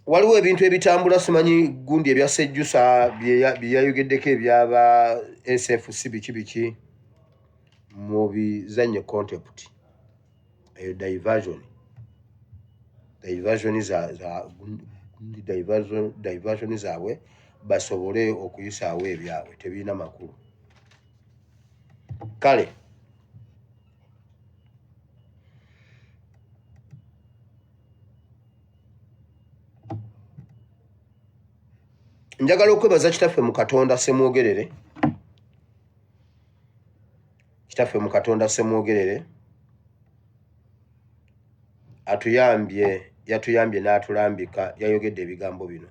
Waliwo ebintu ebitambula, simanyi gundi ebya Sejjusa bye yayogeddeko ebyaba SFC biki biki, mubizanye contempt. Eyo diversion, diversion za za diversion, diversion zaabwe basobole okuyisaawo ebyabwe, tebirina makulu. Kale njagala okwebaza kitaffe mu Katonda Semwogerere, kitaffe mu Katonda Semwogerere atuyambye, yatuyambye n'atulambika, yayogedde ebigambo bino.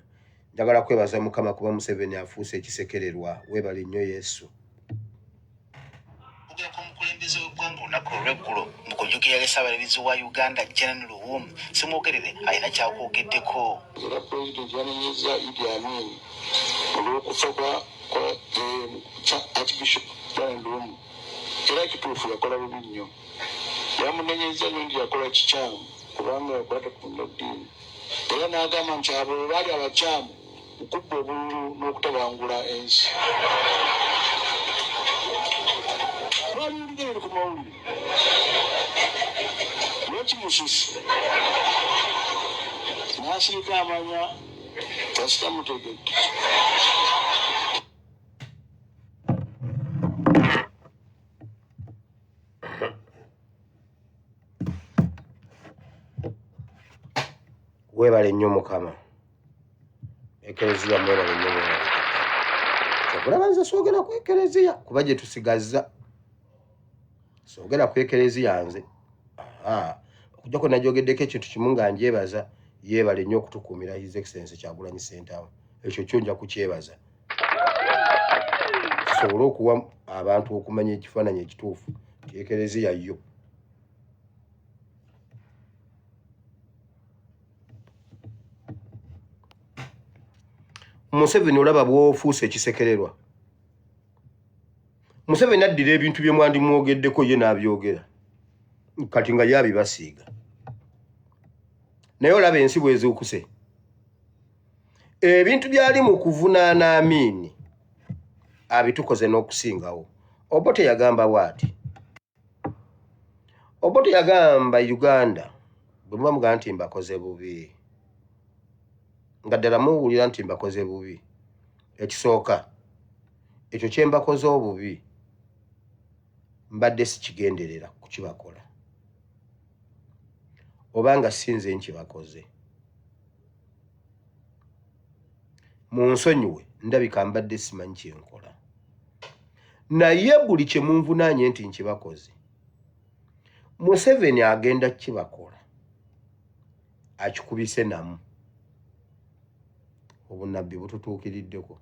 Njagala kwebaza Mukama kuba Museveni afuuse ekisekererwa. Weebale nnyo Yesu. Okwogera kw'omukulembeze w'eggwanga olunaku olw'eggulo mu kujjukira yali Ssaabalabirizi wa Uganda Janan Luwum, Ssemwogerere alina kyakwogeddeko. Era Pulezidenti yanenyezza Idi Amin olw'okufa kwa Archbishop Janan Luwum era kituufu yakola bubi nnyo. Yamunenyezza nnyo nti yakola kikyamu kubanga yakwata ku munnaddiini era n'agamba nti abo be baali abakyamu mu kubba obululu n'okutabangula ensi. Mwaliwulidde biri ku mawulire. Lwaki mususu n'asirika amanya kasita mutegedde. Weebale nnyo Mukama. Ekereziya mwebale nnyo, mwebale. Kyokulaba nze soogera ku ekereziya kuba gye tusigazza, soogera ku ekereziya nze okujjako nagyogeddeko ekintu kimu nga njebaza, yeebale nnyo okutukuumira His Excellence Kyagulanyi Ssentamu. Ekyo kyo nja kukyebaza tusobole okuwa abantu okumanya ekifaananyi ekituufu nti ekereziya yo Museveni olaba bwofuuse ekisekererwa. Museveni addira ebintu bye mwandimwogeddeko ye n'abyogera kati nga yabibasiiga, naye olaba ensi bwezuukuse ebintu byali mu kuvunaana Amiini abitukoze n'okusingawo. Obote yagamba bw'ati, Obote yagamba Uganda, bwe muba mugamba nti mbakoze bubi, nga ddala muwulira nti mbakoze bubi, ekisooka ekyo kye mbakoze obubi mbadde sikigenderera kukibakola, oba nga si nze nkibakoze, munsonyiwe, ndabika mbadde simanyi kyenkola, naye buli kye munvunaanye nti nkibakoze, Museveni agenda kibakola akikubise namu. Obunabbi bututuukiriddeko.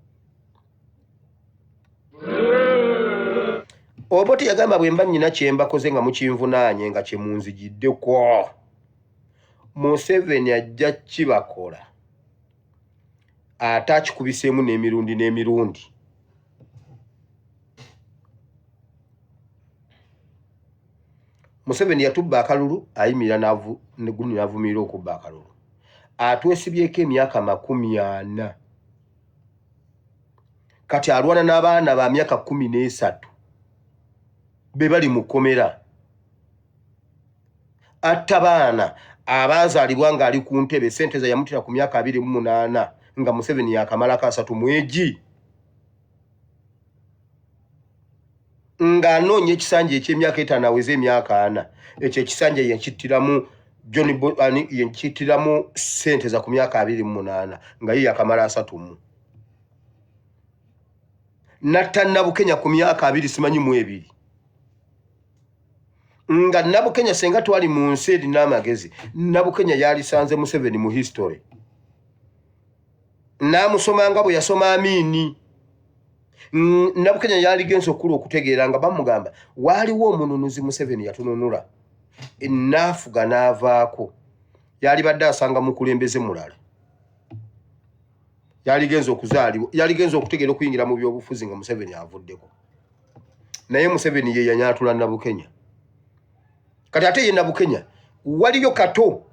Obote yagamba bwe mba nnyina kye mbakoze nga mukinvunaanye nga kye munzigiddeko, Museveni ajja kibakola ate akikubiseemu n'emirundi n'emirundi. Museveni yatubba akalulu, ayimirira gundi n'avumirira okubba akalulu, atwesibyeko emyaka 40, kati alwana n'abaana ba myaka 13 be bali mu kkomera, atta baana abaazaalibwa ng'ali ku ntebe. Sente ze yamutira ku myaka 28 nga Museveni yakamalako 30 mwegi ng'anoonya ekisanja eky'emyaka 5 aweze emyaka 40. Ekyo ekisanja yenkittiramu John ani yenkittiramu sente za ku myaka 28 nga ye yakamala 30 mu natta Nabukenya ku myaka abiri simanyi mu ebiri, nga Nabukenya senga twali mu nsi erina amagezi, Nabukenya yalisanze Museveni mu history n'amusoma nga bwe yasoma Amiini. Nabukenya yaligenza okukula okutegeera nga bamugamba waaliwo omununuzi Museveni yatununula naafuga n'avaako, yalibadde asanga mukulembeze mulala, yaligenza okuzaalibwa, yaligenza okutegeera okuyingira mu byobufuzi nga Museveni avuddeko. Naye Museveni ye yanyatula Nabukenya. Kati ate ye Nabukenya waliyo kato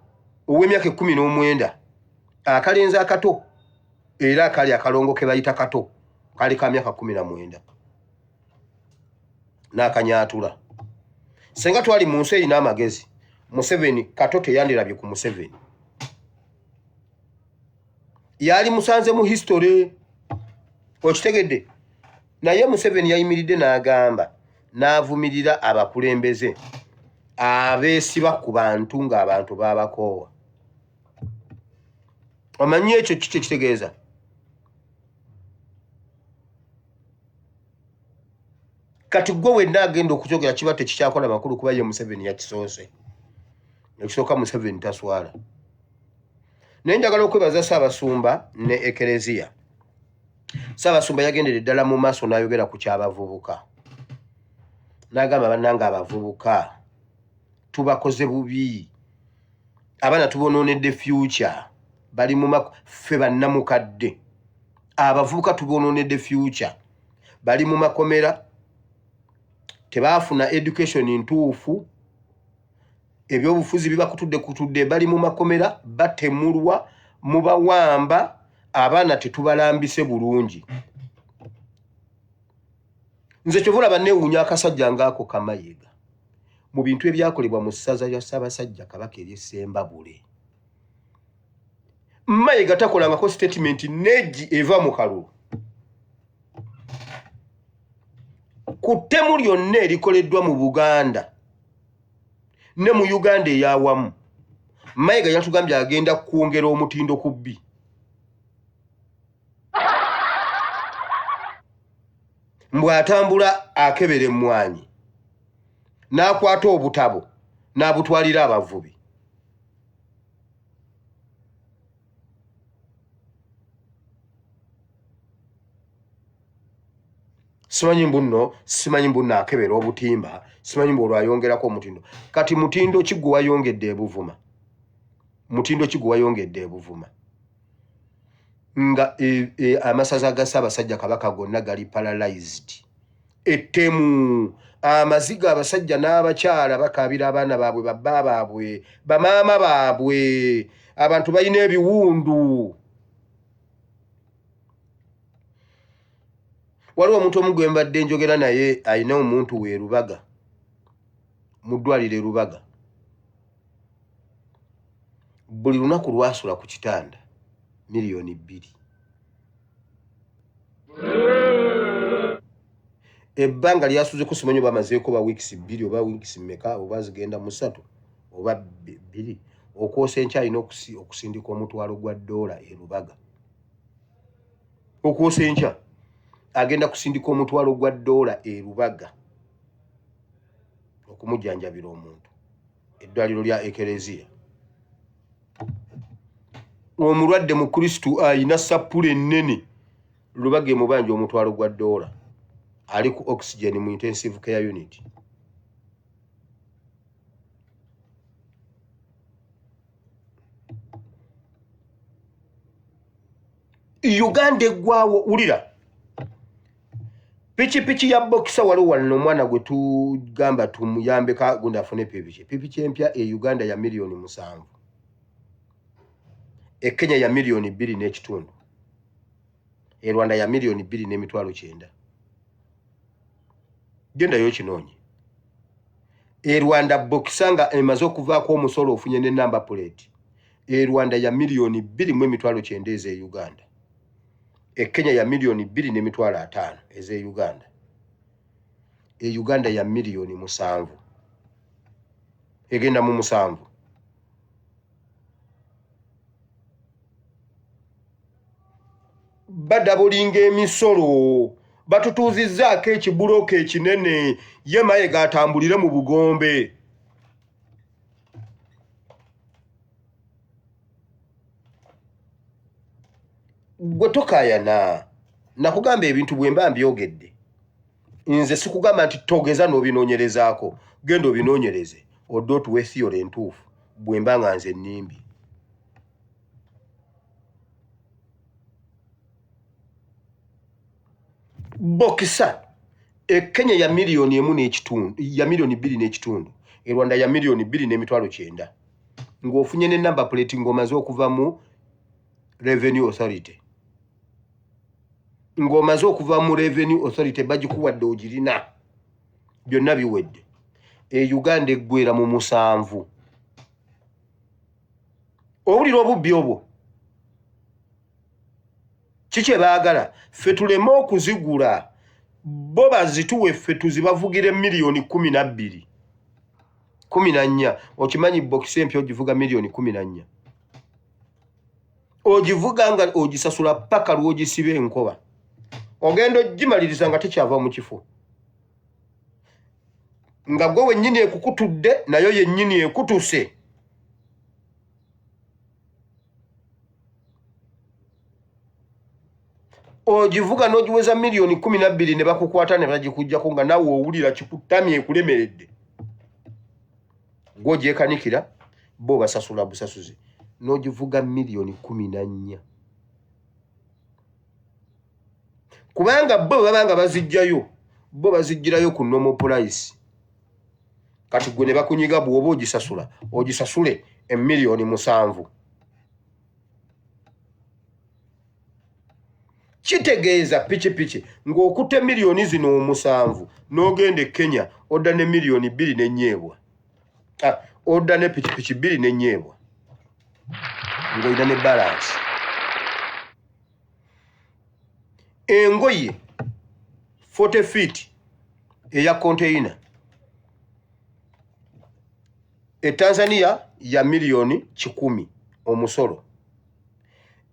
ow'emyaka 19 Akalenzi akato era akali akalongo ke bayita kato kali ka myaka 19 n'akanyaatula. Senga twali mu nsi erina amagezi, Museveni kato teyandirabye ku Museveni. Yali musanze mu history, okitegedde? Naye Museveni yayimiridde n'agamba, n'avumirira abakulembeze abeesiba ku bantu ng'abantu baabakoowa. Omanyi ekyo kiki ekitegeeza? Kati gwe wenna agenda okukyogera kiba tekikyakola makulu kuba ye Museveni yakisoose. Ekisooka Museveni taswala. Naye njagala okwebaza Ssaabasumba ne Ekereziya. Ssaabasumba yagendera eddala mu maaso n'ayogera ku ky'abavubuka, n'agamba bannange abavubuka tubakoze bubi, abaana tubonoonedde future, bali mu ffe bannamukadde, abavubuka tubonoonedde future, bali mu makomera, tebaafuna education ntuufu, ebyobufuzi bibakutudde kutudde, bali mu makomera, batemulwa, mubawamba, abaana tetubalambise bulungi. Nze kyova olaba neewuunya akasajja ng'ako Kamayiga mu bintu ebyakolebwa mu ssaza lya Ssaabasajja Kabaka ery'e Ssembabule. Mayiga takolangako sitatimenti neegi eva mu kalulu ku ttemu lyonna erikoleddwa mu Buganda ne mu Uganda ey'awamu. Mayiga yatugambye agenda kwongera omutindo ku bbi. Mbu atambula akebera emmwanyi n'akwata obutabo n'abutwalira abavubi. Simanyi mbu nno, simanyi mbu nno akebera obutimba, simanyi mbu olwo ayongerako omutindo. Kati mutindo ki gwe wayongedde e Buvuma? Mutindo ki gwe wayongedde e Buvuma? Nga amasaza ga Ssaabasajja Kabaka gonna gali paralyzed. Ettemu, amaziga, abasajja n'abakyala bakaabira abaana baabwe, babba baabwe, bamaama baabwe, abantu balina ebiwundu. Waliwo omuntu omu gwe mbadde njogera naye alina omuntu we Rubaga, mu ddwaliro e Rubaga. Buli lunaku lwasula ku kitanda 2,000,000. Ebbanga lyasuzeko simanyi oba amazeeko oba wiikisi 2 oba wiikisi mmeka oba zigenda mu 3 oba 2. Okwosa enkya alina okusindika omutwalo gwa ddoola e Rubaga. Okwosa enkya agenda kusindika omutwalo gwa ddoola e Rubaga okumujjanjabira omuntu eddwaliro lya Ekereziya. Omulwadde mu Kristu alina sappula ennene, Lubaga emubanja omutwalo gwa ddoola, ali ku oxygen mu intensive care unit. Uganda eggwawo. Wulira pikipiki ya bokisa, waliwo wano omwana gwe tugamba tumuyambeko gundi afune pikipiki. Pikipiki empya e Uganda ya 7,000,000, e Kenya ya 2.5 million, e Rwanda ya 2.9 million. Gendayo okinoonye. E Rwanda bokisa nga emaze okuvaako omusolo ofunye ne number plate, e Rwanda ya 2.9 million ez'e Uganda, e Kenya ya 2.5 million ez'e Uganda, e Uganda ya 7 million egenda mu 7. Badabulinga emisolo, batutuuzizzaako ekibulooka ekinene, ye Mayiga atambulire mu bugombe. Gwe tokaayana, nakugamba ebintu bwe mba mbyogedde. Nze sikugamba nti togeza n'obinoonyerezaako, genda obinoonyereze odde otuwe theory entuufu bwe mba nga nze nnimbi. Bokisa e Kenya ya 1.5 million, ya 2.5 million, e Rwanda ya 2.9 million, ng'ofunye ne number plate ng'omaze okuva mu Revenue Authority. Ng'omaze okuva mu Revenue Authority, bagikuwadde, ogirina, byonna biwedde. E Uganda eggwera mu 7. Owulira obubbi obwo? Kikye baagala ffe tuleme okuzigula, bo bazituwe, ffe tuzibavugire miliyoni 12, 14. Okimanyi Boxer empya ogivuga miliyoni 14, ogivuga nga ogisasula paka lw'ogisiba enkoba, ogenda ogimaliriza nga tekyava mu kifo, nga gwe wennyini ekukutudde, nayo yennyini ekutuse. Ogivuga n'ogiweza miliyoni 12 ne bakukwata ne bagikugjako, nga naawe owulira kikutamye, ekulemeredde. Gw'ogyekanikira, bo basasula busasuzi, n'ogivuga miliyoni 14, kubanga bo bwe baba nga bazijjayo, bo bazigirayo ku normal price. Kati gwe ne bakunyiga, bw'oba ogisasula, ogisasule emiliyoni 7. Kitegeeza pikipiki ng'okutte miliyoni zino 7, n'ogenda e Kenya, odda ne miliyoni 2 n'ennyeebwa. Ah, odda ne pikipiki 2 n'ennyeebwa, ng'olina ne balance. Engoye 40 feet eya container e Tanzania ya miliyoni 100 omusolo,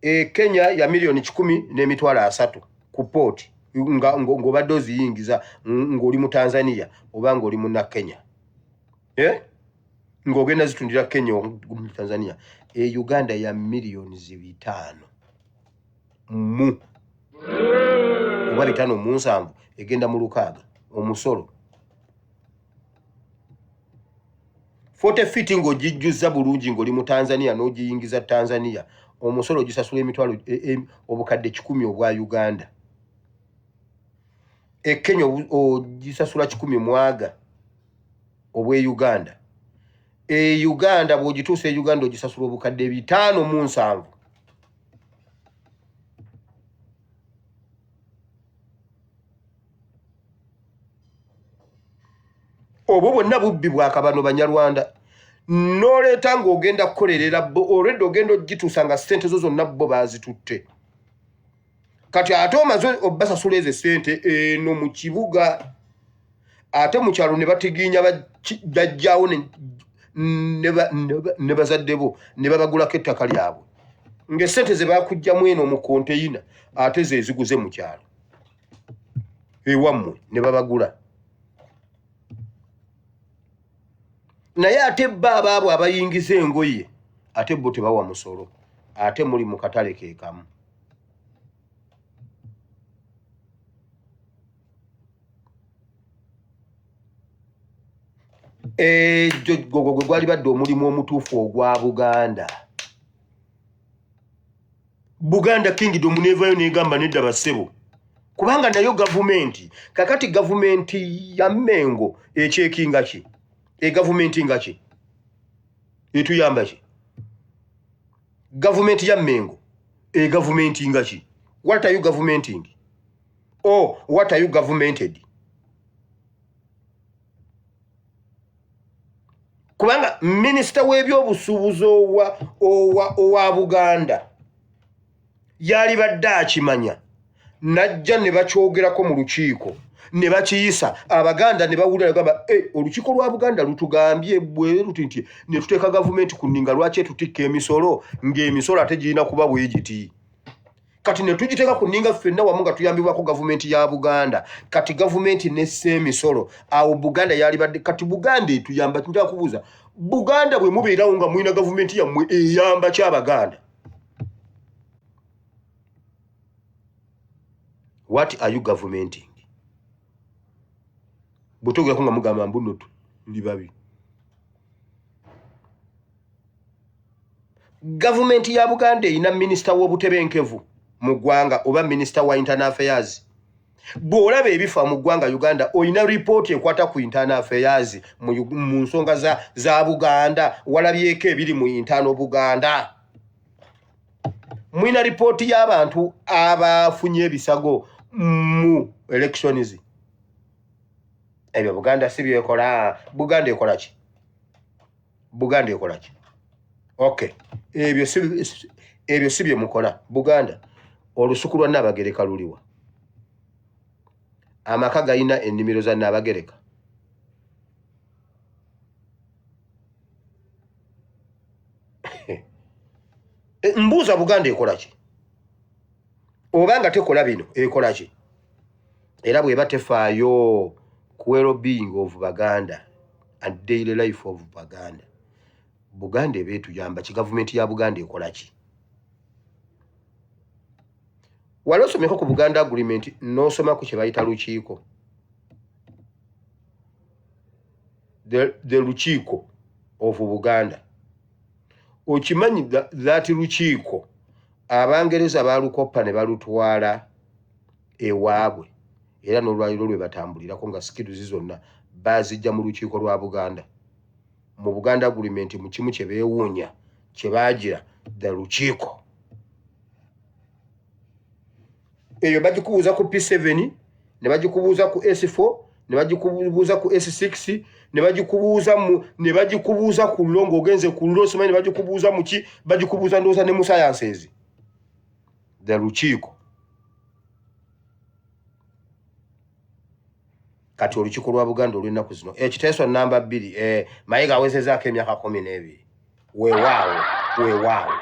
e Kenya ya miliyoni 130 ku port, nga ng'obadde oziyingiza ng'oli mu Tanzania oba ng'oli muna Kenya, eh? Ng'ogenda zitundira Kenya mu Tanzania. E Uganda ya miliyoni 500 mu oba 570, egenda mu 600 omusolo. 40 feet ng'ogijjuza bulungi ng'oli mu Tanzania n'ogiyingiza Tanzania, omusolo ogisasula emitwalo obukadde 100 obwa Uganda. E Kenya ogisasula 100 mwaga obw'e Uganda. E Uganda bw'ogituusa e Uganda, ogisasula obukadde 570. Obwo bwonna bubbi bwakabano Banyarwanda. N'oleeta ng'ogenda kukolerera bo, olwedde ogenda ogituusa nga ssente zo zonna bo baazitutte. Kati ate omaze obasasula ezo essente eno mu kibuga, ate mu kyalo ne batigiinya bajjaawo ne bazadde bo ne babagulako ettaka lyabwe, ng'essente ze bakuggyamu eno mu konteyina ate ze ziguze mu kyalo ewammwe ne babagula. Naye ate bo abaabwe abayingiza engoye, ate bo tebawa musolo, ate muli mu katale ke kamu. Egyo gwo gwe gwali badde omulimu omutuufu ogwa Buganda. Buganda Kingdom nevayo negamba nedda bassebo, kubanga nayo gavumenti. Kakati gavumenti ya Mengo ekyekinga ki? Egavumenti nga ki etuyamba ki? Gavumenti ya Mengo egavumenti nga ki? What are you govermenting or what are you governmented? Kubanga minisita w'ebyobusuubuzi owa Buganda yali badde akimanya, najja ne bakyogerako mu lukiiko ne bakiyisa, Abaganda ne bawulira gamba, e, olukiiko lwa Buganda lutugambye bwe luti nti ne tuteeka gavumenti ku nninga, lwaki etutikka emisolo, ng'emisolo ate girina kuba bwe giti? Kati ne tugiteeka ku nninga ffenna wamu nga tuyambibwako gavumenti ya Buganda. Kati gavumenti nessa emisolo awo Buganda yalibadde. Kati Buganda etuyamba? Nja kubuuza Buganda, bwe mubeerawo nga mulina gavumenti yammwe, eyamba ki Abaganda? What are you govermenting? Bwetwogerako nga mugamba mbu nno tuli babi. Gavumenti ya Buganda erina minisita w'obutebenkevu mu ggwanga oba minisita wa internal affairs? Bw'olaba ebifa mu ggwanga Uganda, olina ripooti ekwata ku internal affairs mu nsonga za Buganda? Walabyeko ebiri mu internal Buganda? Mulina lipooti y'abantu abafunye ebisago mu elections? Ebyo Buganda si byekola. Buganda ekola ki? Buganda ekola ki? Okay, ebyo si bye mukola. Buganda, olusuku lwa Nnaabagereka luliwa? Amaka galina ennimiro za Nnaabagereka? Mbuuza, Buganda ekola ki? Oba nga tekola bino, ekola ki? Era bweba tefaayo ku well-being of Baganda and daily life of Baganda, Buganda eba etuyamba ki? Gavumenti ya Buganda ekola ki? Wali osomeko ku Buganda Agreement n'osoma ku kye bayita lukiiko, the Lukiiko of Buganda? Okimanyi that lukiiko Abangereza balukoppa ne balutwala ewaabwe, era n'olwaliro lwe batambulirako nga skills zonna bazijja mu lukiiko lwa Buganda? Mu Buganda Agreement, mu kimu kye beewuunya kye baagira, the lukiiko eyo bagikubuuza ku P7, ne bagikubuuza ku S4, ne bagikubuuza ku S6, ne bagikubuuza mu ne bagikubuuza ku law ng'ogenze ku law, simanyi ne bagikubuuza mu ki, bagikubuuza ndowooza ne mu sciences, the lukiiko. Kati olukiiko lwa Buganda olw'ennaku zino, ekiteeso namba 2, Mayiga awezezaako emyaka 12. Weewaawo, weewaawo,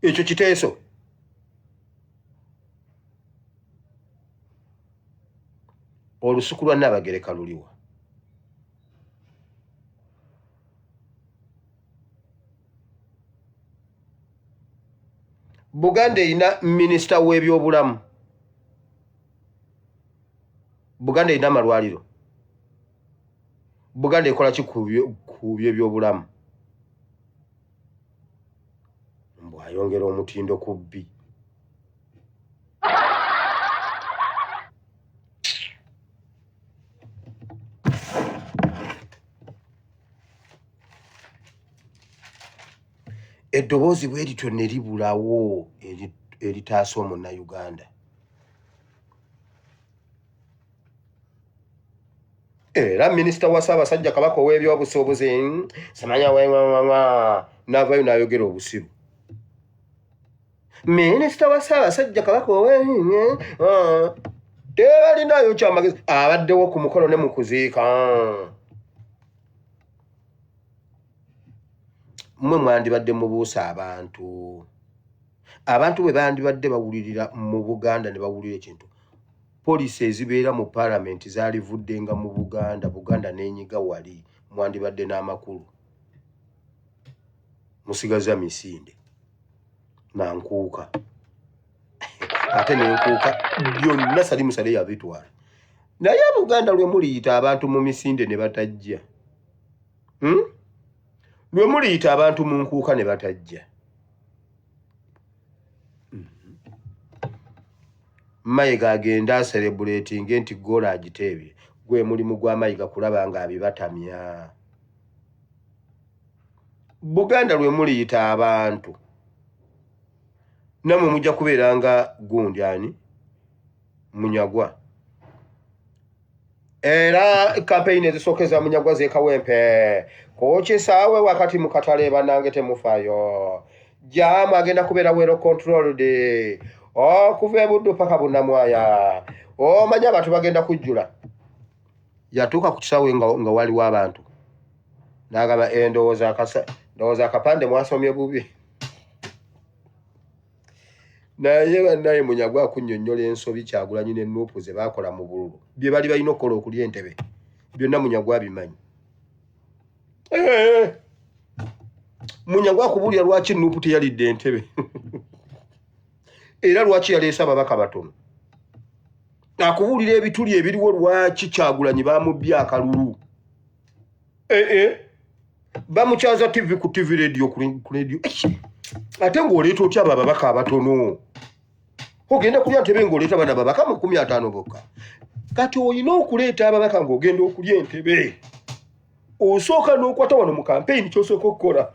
ekyo kiteeso. Olusuku lwa Nnaabagereka luliwa? Buganda erina minisita w'ebyobulamu? Buganda erina amalwaliro? Buganda ekola ki ku byebyobulamu? Mbu ayongera omutindo ku bbi. Eddoboozi bwe lityo ne libulawo eritaasa omunnayuganda. Era minisita wa Ssaabasajja Kabaka ow'ebyobusuubuzi, simanya wewawawa, n'avayo n'ayogera obusiru. Minisita wa Ssaabasajja Kabaka owe tebalinayo kyamagezi, abaddewo ku mukolo ne mu kuziika. Mmwe mwandibadde mubuusa abantu. Abantu bwe bandibadde bawulirira mu Buganda ne bawulira ekintu, policy ezibeera mu Paalamenti zaalivuddenga mu Buganda, Buganda n'enyiga wali, mwandibadde n'amakulu. Musigaza misinde nankuuka, ate nenkuuka byonna Salimu Sale yabitwala. Naye Buganda, lwe muliyita abantu mu misinde ne batajja, Lwe muliyita abantu mu nkuuka ne batajja. Mayiga agenda acelebratinge nti goolo agiteebye. Gwe mulimu gwa Mayiga kulaba nga abibatamya. Buganda, lwe muliyita abantu, nammwe mujja kubeera nga gundi ani, Munyagwa. Era kampeyini ezisooka eza Munyagwa z'ekawempe ku kisaawe wakati mu katale. Bannange, temufaayo, jam agenda kubeera well controlled okuva ebuddu paka Bunnamwaya. Omanyi abantu bagenda kujjula. Yatuuka ku kisaawe nga waliwo abantu, n'agamba, "Ndowooza akapande mwasomye bubi." Naye bannaye, Munyagwa akunnyonnyola ensobi Kyagulanyi ne NUP ze baakola mu bululu, bye bali balina okukola okulya entebe. Byonna Munyagwa abimanyi. Eh, Munyagwa akubuulira lwaki NUP teyalidde entebe era lwaki yaleese ababaka batono. Akubuulira ebituli ebiriwo, lwaki Kyagulanyi bamubbye akalulu. Ee, bamukyaza TV ku TV, radio ku radio. Ate ng'oleeta otya abo ababaka abatono? Ogenda kulya ntebe ng'oleeta bana ababaka 50 bokka? Kati olina okuleeta ababaka ng'ogenda okulya entebe, osooka n'okwata wano mu kampeyini, kyosooka okukola.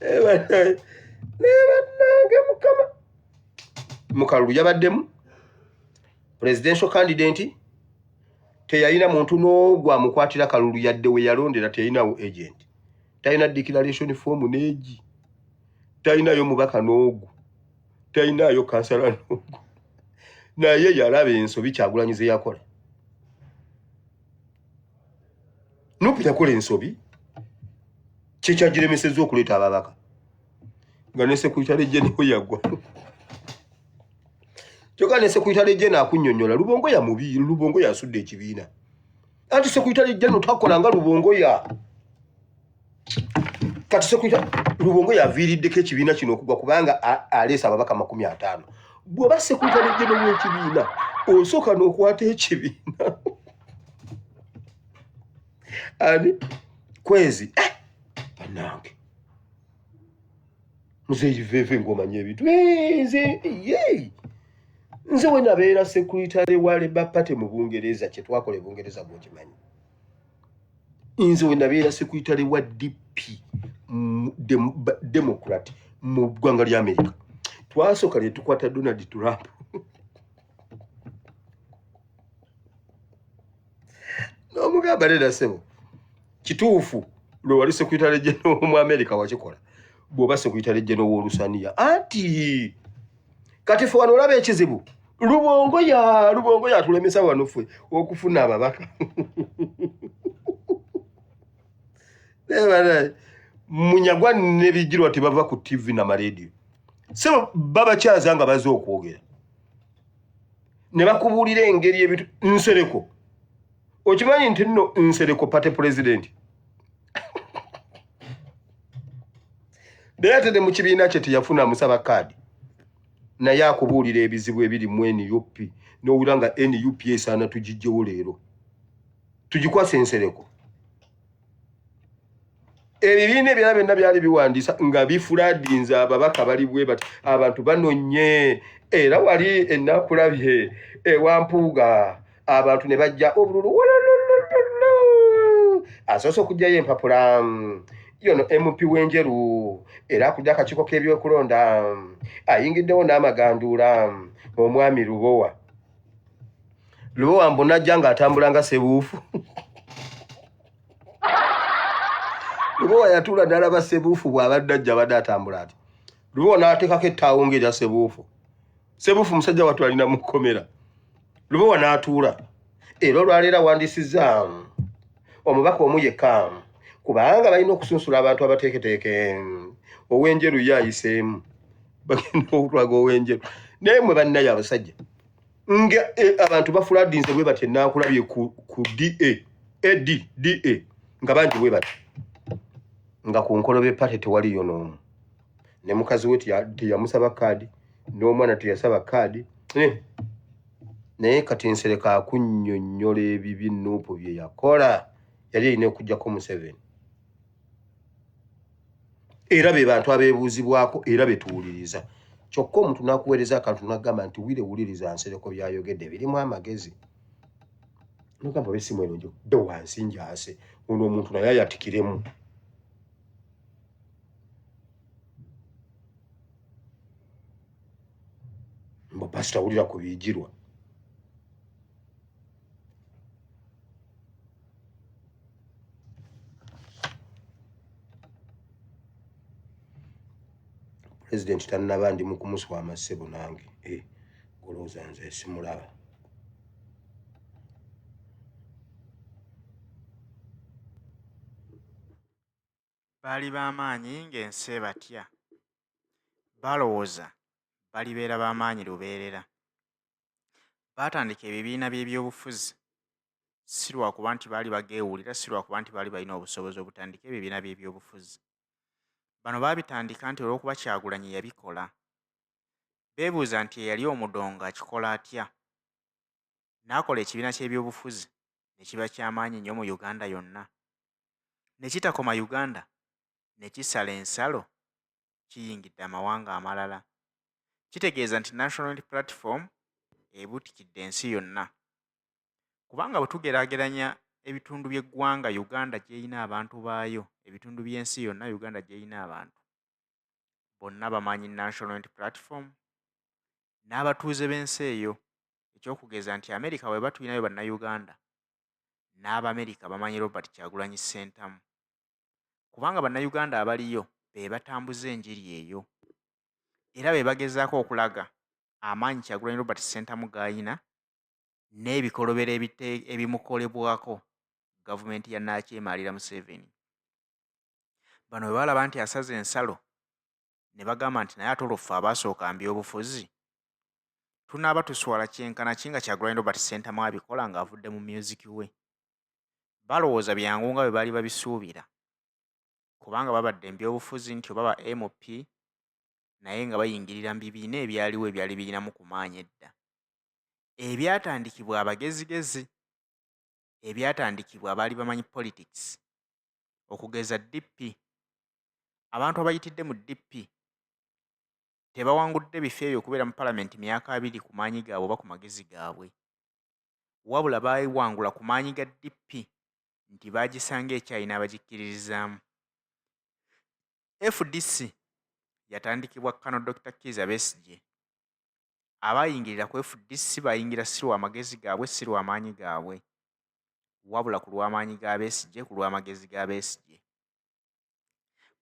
Naye bannange, mukama mukalulu yabaddemu presidential candidate, teyalina muntu n'ogwo amukwatira kalulu yadde. We yalondera teyalinawo agent, talina declaration form neegi, talinayo mubaka n'ogwo, talinayo kansala n'ogwo, naye yalaba ensobi Kyagulanyi ze yakola. NUP yakola ensobi, kyekyagiremesezza okuleeta ababaka, nga ne secretary general yagwa. Kyokka ne secretary general akunnyonnyola Lubongoya mubi, Lubongoya asudde ekibiina. Anti secretary general takola nga Lubongoya. Kati secretary Lubongoya aviiriddeko ekibiina kino okugwa, kubanga aleese ababaka 50. Bw'oba secretary general w'ekibiina, osooka n'okwata ekibiina ani kwezi. Bannange, muzeeyi veve ng'omanya ebintu. Nze ye nze we nabeera secretary wa Labour Party mu Bungereza, kye twakola e Bungereza gwokimanyi. Nze we nabeera secretary wa DP, Democrat, mu ggwanga lya America, twasooka ne tukwata Donald Trump n'omugamba, "Leera ssebo, kituufu lwe wali secretary general mu America wakikola, bw'oba secretary general w'olusaniya." Anti kati fe wano olaba ekizibu, Lubongo yatulemesa wano ffe okufuna ababaka. Munyagwa ne Bigirwa tebava ku TV n'amarediyo, sebo babakyaza nga baze okwogera ne bakubuulira engeri ebintu. Nsereko, okimanyi nti nno Nsereko party president, naye ate ne mu kibiina kye teyafuna musaba kaadi, naye akubuulira ebizibu ebiri mu NUP, n'owulira nga NUP esaana tugijjewo leero tugikwasa Ensereko. Ebibiina ebirala byonna byali biwandiisa nga bifuladinze ababaka bali bwe bati, abantu banonye. Era wali enakulabye ewampuuga, abantu ne bajja obululu wololololo. Asoose okugjayo empapula yono MP w'Enjeru, era akudde akakiiko k'ebyokulonda, ayingiddewo n'amaganduula, omwami Lubowa. Lubowa mbu najja ng'atambula nga Sebuufu. Lubowa yatuula n'alaba Sebuufu bw'abadde ajja, abadde atambula ati. Lubowa n'ateekako ettaawo ng'erya Sebuufu. Sebuufu musajja wattu alina mu kkomera. Lubowa n'atuula, era olwaleero awandiisizza omubaka omu yekka, kubanga balina okusunsula abantu abateeketeeke. Ow'Enjeru ye ayiseemu, bagenda okutwaga ow'Enjeru. Naye mwe bannaye abasajja, nga abantu bafuladinze bwe bati enankulabye ku da ad da nga bangi bwe bati, nga ku nkolobe party tewaliyo n'omu, ne mukazi we teyamusaba kaadi, n'omwana teyasaba kaadi. Naye kati Nsereka akunnyonnyola ebibi NUP bye yakola, yali erina okugjako Museveni. Era be bantu abeebuuzibwako, era betuwuliriza. Kyokka omuntu n'akuweereza akantu n'agamba nti, "Wire, wuliriza Nsereko byayogedde birimu amagezi," nogamba, "Oba essimu eno njodde wansi njase ono omuntu naye ayatikiremu." Mbu pasita, wulira ku Bigirwa. Pulezidenti tannaba, ndi mu kumuswama ssebo nange. Golowooza nze simulaba. Baali b'amaanyi ng'ensi ebatya. Balowooza balibeera b'amaanyi lubeerera. Baatandika ebibiina by'ebyobufuzi si lwakuba nti baali bageewulira, si lwakuba nti baali balina obusobozi obutandika ebibiina by'ebyobufuzi. Bano baabitandika nti olw'okuba Kyagulanyi yabikola. Beebuuza nti eyali omudongo akikola atya? N'akola ekibiina ky'ebyobufuzi ne kiba ky'amaanyi nnyo mu Uganda yonna. Ne kitakoma Uganda, ne kisala ensalo kiyingidde amawanga amalala. Kitegeeza nti National Unity Platform ebuutikidde ensi yonna. Kubanga bwe tugeraageranya ebitundu by'eggwanga Uganda gy'erina abantu baayo, ebitundu by'ensi yonna Uganda gy'erina abantu. Bonna bamanyi National Unity Platform n'abatuuze b'ensi eyo. Ekyokugeza nti Amerika bweba tulinayo Bannayuganda, n'Abamerika bamanyi Robert Kyagulanyi Ssentamu, kubanga Bannayuganda abaliyo be batambuza enjiri eyo era be bagezaako okulaga amaanyi Kyagulanyi Robert Ssentamu g'alina n'ebikolobero ebimukolebwako gavumenti ya Nnakyemaalira Museveni. Bano bwe balaba nti asaze ensalo ne bagamba nti naye ate olwo ffe abaasooka mu byobufuzi tunaaba tuswala kyenkana ki nga Kyagulanyi Robert Ssentamu abikola ng'avudde mu myuziki we. Balowooza byangu nga bwe baali babisuubira kubanga babadde mu byobufuzi nti oba ba MP naye nga bayingirira mu bibiina ebyaliwo ebyali birinamu ku maanyi edda ebyatandikibwa abagezigezi, ebyatandikibwa abaali bamanyi politics okugeza DP. Abantu abayitidde mu DP tebawangudde bifo ebyo okubeera mu palamenti myaka 20 ku maanyi gaabwe oba ku magezi gaabwe, wabula baayiwangula ku maanyi ga DP nti baagisanga ekyayina abagikkiririzaamu. FDC yatandikibwa Colonel Dokita Kiiza Besigye. Abaayingirira ku FDC baayingira si lwa magezi gaabwe si lwa maanyi gaabwe, wabula ku lw'amaanyi ga Besigye, ku lw'amagezi ga Besigye.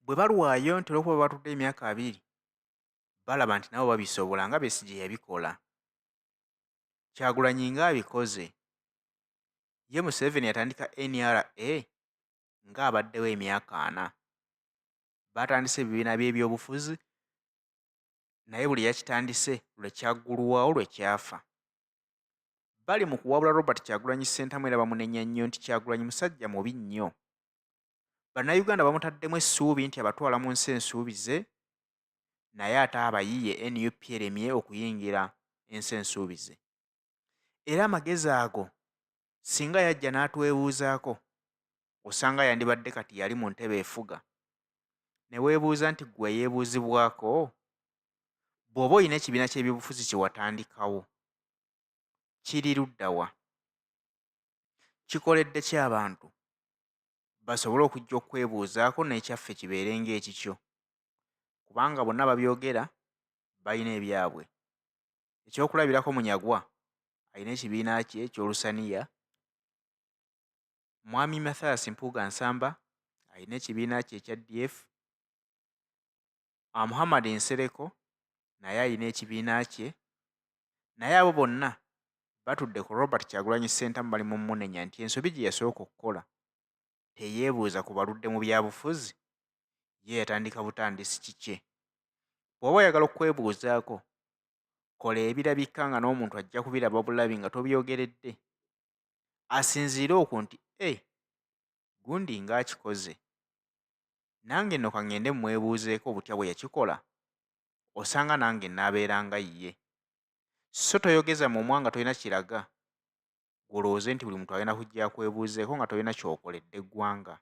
Bwe balwayo nti olw'okuba batudde emyaka 20 balaba nti nabo babisobola nga Besigye yabikola. Kyagulanyi ng'abikoze. Ye Museveni yatandika NRA ng'abaddewo emyaka 40. Baatandise ebibiina by'ebyobufuzi naye buli yakitandise lwe kyaggulwawo lwe kyafa. Bali mu kuwabula Robert Kyagulanyi Ssentamu era bamunenya nnyo nti Kyagulanyi musajja mubi nnyo. Bannayuganda bamutaddemu essuubi nti abatwala mu nsi ensuubize naye ate abayiye NUP eremye okuyingira ensi ensuubize. Era amagezi ago singa yajja n'atwebuuzaako osanga yandibadde kati yali mu ntebe efuga. Ne weebuuza nti ggwe eyeebuuzibwako bw'oba olina ekibiina ky'ebyobufuzi kye watandikawo kiri ludda wa? Kikoledde ki abantu basobole okujja okukwebuuzaako n'ekyaffe kibeere ng'ekikyo? Kubanga bonna babyogera balina ebyabwe. Ekyokulabirako Munyagwa alina ekibiina kye eky'Olusaniya, Mwami Mathias Mpuuga Nsamba alina ekibiina kye ekya DF, Muhammad Nsereko naye alina ekibiina kye, naye abo bonna batudde ku Robert Kyagulanyi Ssentamu bali mu mmunenya nti ensobi gye yasooka okukola teyeebuuza ku baludde mu byabufuzi, ye yatandika butandisi kikye. Bw'oba oyagala okukwebuuzaako, kola ebirabika nga n'omuntu ajja kubiraba bulabi nga tobyogeredde. Asinziire okwo nti eh, gundi ng'akikoze. Nange nno ka ŋŋende mmwebuuzeeko butya bwe yakikola, osanga nange nnaabeera nga ye. So toyogeza mumwa nga tolina kiraga, ggwe olowooze nti buli muntu agenda kujja akwebuuzeeko nga tolina ky'okoledde ggwanga.